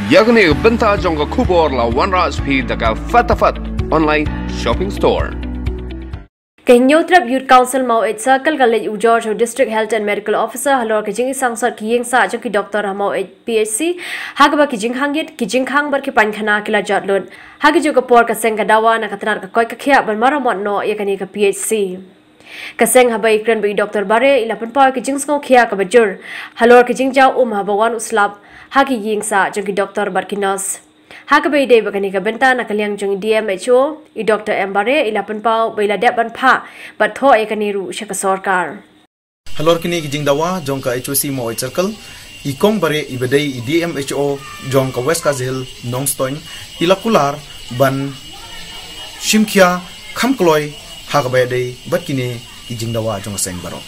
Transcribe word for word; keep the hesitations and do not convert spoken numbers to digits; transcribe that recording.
Ïa kane ka bynta jong ka khubor la wanrah sha phi da ka Fatafat Online Shopping Store. Ka Hynñiewtrep Youth Council Maweit Circle ka leit ujor sha u District Health and Medical Officer halor ka jingisangsot ki ïingsah jong ki doktor ha Maweit P H C, ha kaba ki jingkhang ïit, ki jingkhang bad ki painkhana ki la jot lut. Ha kajuh ka por ka seng ka dawa na ka tnat ka koit ka khiah ban maramot noh ïa kane ka P H C. Ka seng haba i kren bad i Doktor Bare i la pynpaw ïa ka jingsngewkhia kaba jur halor ka jingjaw um haba wan u slap ha ki ïingsah jong ki doktor bad ki nurse. Ha kaba ïadei bad kane ka bynta na ka liang jong i D M H O, i Doktor M Bare i la pynpaw ba i la dep ban phah bad thoh ïa kane ruh sha ka sorkar. Halor kine ki jingdawa jong ka H O C Maweit Circle, i Kong Bare iba dei i D M H O jong ka West Khasi Hills Nongstoiñ i la kular ban shimkhia kham kloi ha kaba ïadei bad kine ki jingdawa jong ka seng baroh.